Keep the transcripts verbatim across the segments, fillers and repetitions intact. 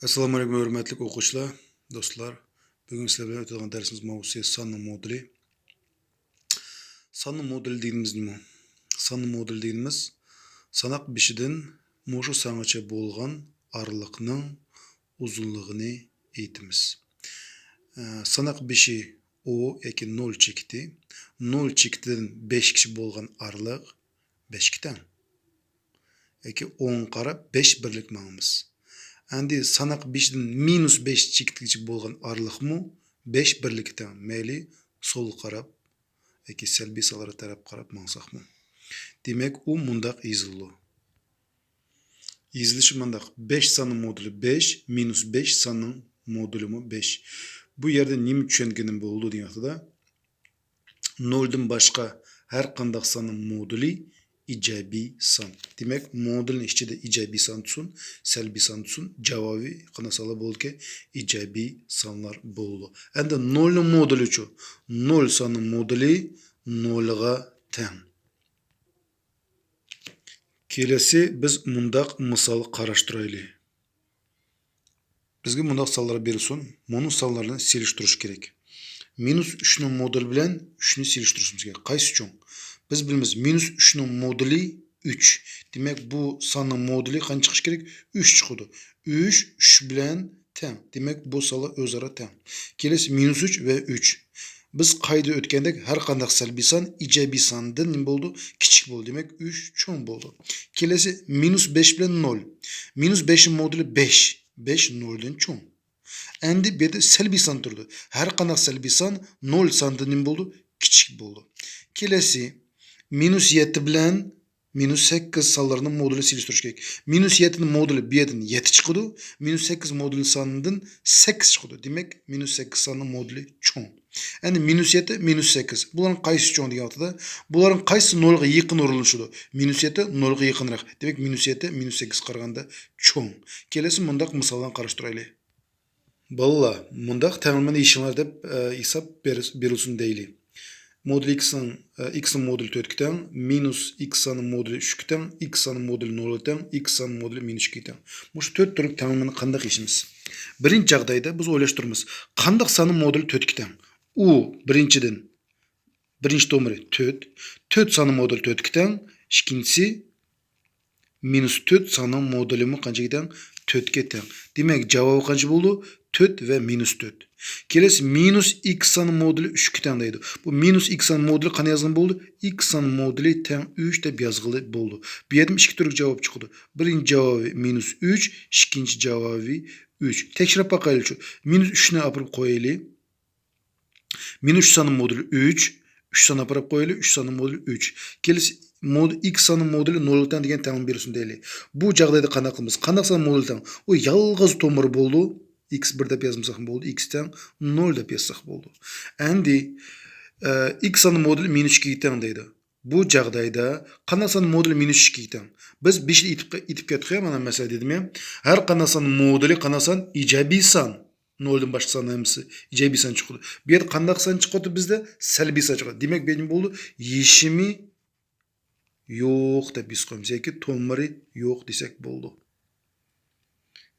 ئەسسالامۇ ئەلەيكۇم، ھۆرمەتلىك ئوقۇغۇچىلار، دوستلار. بۈگۈن سىلەر بىلەن ئۆتىدىغان دەرسىمىز ماۋزۇسى ساننىڭ مودېلى. ساننىڭ مودېلى دېگىنىمىز نېمە؟ ساننىڭ مودېلى دېگىنىمىز ساناق بېشىدىن مۇشۇ سانغىچە بولغان ئارىلىقنىڭ ئۇزۇنلۇقىنى ئېيتىمىز. ئە، ساناق بېشى ئو ياكى نول چېكىتى. نول چېكىتىدىن بەشكىچە بولغان ئارىلىق بەشكە تەڭ. ياكى ئوڭغا قاراپ بەش بىرلىك ماڭىمىز. ئەمدى ساناق بېشىدىن مىنۇس بەش چېكىتىگىچە بولغان ئارىلىقمۇ بەش بىرلىككە تەڭ. مەيلى سولغا قاراپ ياكى سەلبىي سانلارغا تەرەپ قاراپ ماڭساقمۇ. دېمەك، ئۇ مۇنداق يېزىلىدۇ. يېزىلىشى مۇنداق. بەش ساننىڭ مودېلى بەش، مىنۇس بەش ساننىڭ مودېلىمۇ بەش. بۇ يەردە نېمە چۈشەنگىلى بولىدۇ دېگەن ۋاقتىدا، نولدىن باشقا ھەر قانداق ساننىڭ مودېلى ئىجابىي سان. دېمەك، مودېلنىڭ ئىچىدە ئىجابىي سان تۇرسۇن، سەلبىي سان تۇرسۇن، جاۋابىي قانداق سانلار بولىدىكەن؟ ئىجابىي سانلار بولىدۇ. ئەمدى نولنىڭ مودېلىچۇ؟ نول ساننىڭ مودېلى نولغا تەڭ. كېلەسى بىز مۇنداق مىسال قاراشتۇرايلى. بىزگە مۇنداق سانلار بېرىلسۇن، مۇنۇ سانلارنى سېلىشتۇرۇش كېرەك. مىنۇس ئۈچنىڭ مودېلى بىلەن ئۈچنى سېلىشتۇرۇشىمىز كېرەك. قايسى چوڭ؟ بىز بىلىمىز، مىنۇس ئۈچنىڭ مودېلى ئۈچ. دېمەك، بۇ ساننىڭ مودېلى قانچە چىقىشى كېرەك؟ ئۈچ چىقىدۇ. ئۈچ، ئۈچ بىلەن تەڭ. دېمەك، بۇ سانلار ئۆزئارا تەڭ. كېلەسى مىنۇس ئۈچ ۋە ئۈچ. بىز قايدا ئۆتكەندەك، ھەر قانداق سەلبىي سان ئىجابىي ساندىن نېمە بولىدۇ؟ كىچىك بولىدۇ. دېمەك، ئۈچ چوڭ بولىدۇ. كېلەسى مىنۇس بەش بىلەن نول. مىنۇس بەشنىڭ مودېلى بەش. بەش نولدىن چوڭ. ئەمدى بۇ يەردە سەلبىي سان تۇرىدۇ. ھەر قانداق سەلبىي سان نول ساندىن نېمە بولىدۇ؟ كىچىك بولىدۇ. كېلەسى مىنۇس يەتتە بىلەن مىنۇس سەككىز سانلىرىنىڭ مودېلى سېلىشتۇرۇش كېرەك. مىنۇس يەتتىنىڭ مودېلى بۇ يەردىن يەتتە چىقىدۇ. مىنۇس سەككىز مودېلى سانىدىن سەككىز چىقىدۇ. دېمەك، مىنۇس سەككىز ساننىڭ مودېلى چوڭ. ئەمدى مىنۇس يەتتە، مىنۇس سەككىز. بۇلارنىڭ قايسىسى چوڭ دېگەن ۋاقتىدا، بۇلارنىڭ قايسىسى نولغا يېقىن ئورۇنلىشىدۇ؟ مىنۇس يەتتە نولغا يېقىنراق. دېمەك، مىنۇس يەتتە مىنۇس سەككىزگە قارىغاندا چوڭ. كېلەسى مۇنداق مىساللارنى قاراشتۇرايلى. بالىلار، مۇنداق تەڭلىمىنى يېشىڭلار دەپ، ئە، ھېساب بېرىس-، بېرىلسۇن دەيلى. مودېل ئىكسنىڭ، ئە، ئىكسنىڭ مودېلى تۆتكە تەڭ، مىنۇس ئىكس ساننىڭ مودېلى ئۈچكە تەڭ، ئىكس ساننىڭ مودېلى نولغا تەڭ، ئىكس ساننىڭ مودېلى مىنۇس ئىككىگە تەڭ. مۇشۇ تۆت تۈرلۈك تەڭلىمىنى قانداق يېشىمىز؟ بىرىنچى جاغدايدا بىز ئويلاشتۇرىمىز. قانداق ساننىڭ مودېلى تۆتكە تەڭ؟ ئۇ بىرىنچىدىن، بىرىنچى تومۇرى تۆت. تۆت ساننىڭ مودېلى تۆتكە تەڭ. ئىككىنچىسى، مىنۇس تۆت ساننىڭ مودېلىمۇ قانچىغا تەڭ؟ تۆتكە تەڭ. دېمەك، جاۋابى قانچە بولىدۇ؟ تۆت ۋە مىنۇس تۆت. كېلەسى مىنۇس ئىكس ساننىڭ مودېلى ئۈچكە تەڭ دەيدۇ. بۇ مىنۇس ئىكس سان مودېلى قانداق يازغىلى بولىدۇ؟ ئىكس سان مودېلى تەڭ ئۈچ دەپ يازغىلى بولىدۇ. بۇ يەردىمۇ ئىككى تۈرلۈك جاۋاب چىقىدۇ. بىرىنچى جاۋابى مىنۇس ئۈچ، ئىككىنچى جاۋابى ئۈچ. تەكشۈرۈپ باقايلىچۇ. مىنۇس ئۈچنى ئاپىرىپ قويايلى. مىنۇس ئۈچ ساننىڭ مودېلى ئۈچ. ئۈچ سان ئاپىرىپ قويايلى، ئۈچ ساننىڭ مودېلى ئۈچ. كېلىسى مود-، ئىكس ساننىڭ مودېلى نولغا تەڭ دېگەن تەڭلىمە بېرىلسۇن دەيلى. بۇ جاغدايدا قانداق قىلىمىز؟ قانداق سان مودېلى تەڭ؟ ئۇ يالغۇز تومۇر بولىدۇ. ئىكس بىر دەپ يازمىساقمۇ بولىدۇ، ئىكس تەڭ نول دەپ يازساق بولىدۇ. ئەمدى، ئە، ئىكس ساننىڭ مودېلى مىنۇس ئىككىگە تەڭ دەيدۇ. بۇ جاغدايدا قانداق سان مودېلى مىنۇس ئىككىگە تەڭ؟ بىز بېشىدا ئېيتىپ، ئېيتىپ كەتتۇق يا، مانا مەسىلە دېدىم يا. ھەر قانداق سان مودېلى، قانداق سان ئىجابىي سان. نولدىن باشقا سان ھەممىسى ئىجابىي سان چىقىدۇ. بۇ يەردە قانداق سان چىقىۋاتىدۇ بىزدە؟ سەلبىي سان چىقىدۇ. دېمەك، بۇ يەردە بولىدۇ، يېشىمى يوق دەپ ھېساب قىلىمىز ياكى تومۇرى يوق دېسەك بولىدۇ.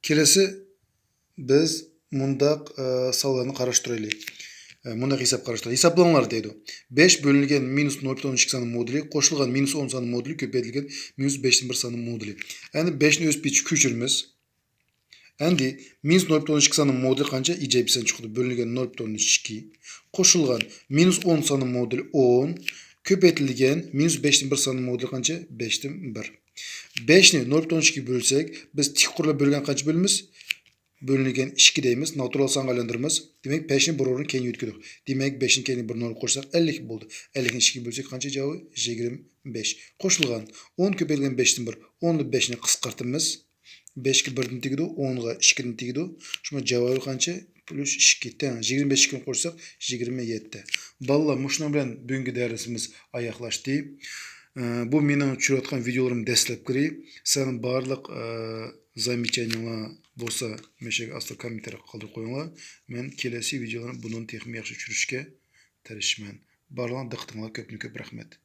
كېلەسى بىز مۇنداق، ئە، سانلارنى قاراشتۇرايلى. ئە، مۇنداق ھېساب قاراشتۇرايلى. ھېسابلاڭلار دەيدۇ. بەش بۆلۈنگەن مىنۇس نول پۈتۈن ئوندىن ئىككى ساننىڭ مودېلى قوشۇلغان مىنۇس ئون ساننىڭ مودېلى كۆپەيتىلگەن مىنۇس بەشتىن بىر ساننىڭ مودېلى. يەنى بەشنى ئۆز پېتىچە كۆچۈرىمىز. ئەمدى مىنۇس نول پۈتۈن ئوندىن ئىككى ساننىڭ مودېلى قانچە؟ ئىجابىي سان چىقىدۇ. بۆلۈنگەن نول پۈتۈن ئوندىن ئىككى. قوشۇلغان مىنۇس ئون ساننىڭ مودېلى ئون. كۆپەيتىلگەن مىنۇس بەشتىن بىر ساننىڭ مودېلى قانچە؟ بەشتىن بىر. بەشنى نول پۈتۈن ئوندىن ئىككىگە بۆلسەك، بىز تىك قۇرلار بۆلگەن قانچە بۆلىمىز؟ بۆلۈنگەن ئىككى دەيمىز، ناتۇرال سانغا ئايلاندۇرىمىز. دېمەك، بەشنى بىر ئورۇن كەينىگە يۆتكىدۇق. دېمەك، بەشنى كەينىگە بىر نول قوشساق، ئەللىك بولدى. ئەللىكنى ئىككىگە بۆلسەك قانچە جاۋابى؟ يىگىرمە بەش. قوشۇلغان ئون كۆپەيتىلگەن بەشتىن بىر. ئون بىلەن بەشنى قىسقارتىمىز. بەشكە بىردىن تېگىدۇ، ئونغا ئىككىدىن تېگىدۇ. شۇڭا جاۋابى قانچە؟ پلۇس ئىككى تەڭ. يىگىرمە بەش ئىككىدىن قوشساق، يىگىرمە يەتتە. بالىلار، مۇشۇنىڭ بىلەن بۈگۈنكى دەرسىمىز ئاياغلاشتى. ئە، بۇ مېنىڭ چۈشۈرۈۋاتقان ۋىدېئولىرىم دەسلەپكىلىرى. سىلەرنىڭ بارلىق، ئە، زامېچانىيەڭلار بولسا، مۇشۇ يەرگە ئاستىغا كوممېنتارىيە قالدۇرۇپ قويۇڭلار. مەن كېلەسى ۋىدېئولارنى بۇنىڭدىن تېخىمۇ ياخشى چۈشۈرۈشكە تىرىشىمەن. بارلىقىڭلارغا دىققىتىڭلارغا كۆپتىن كۆپ رەھمەت.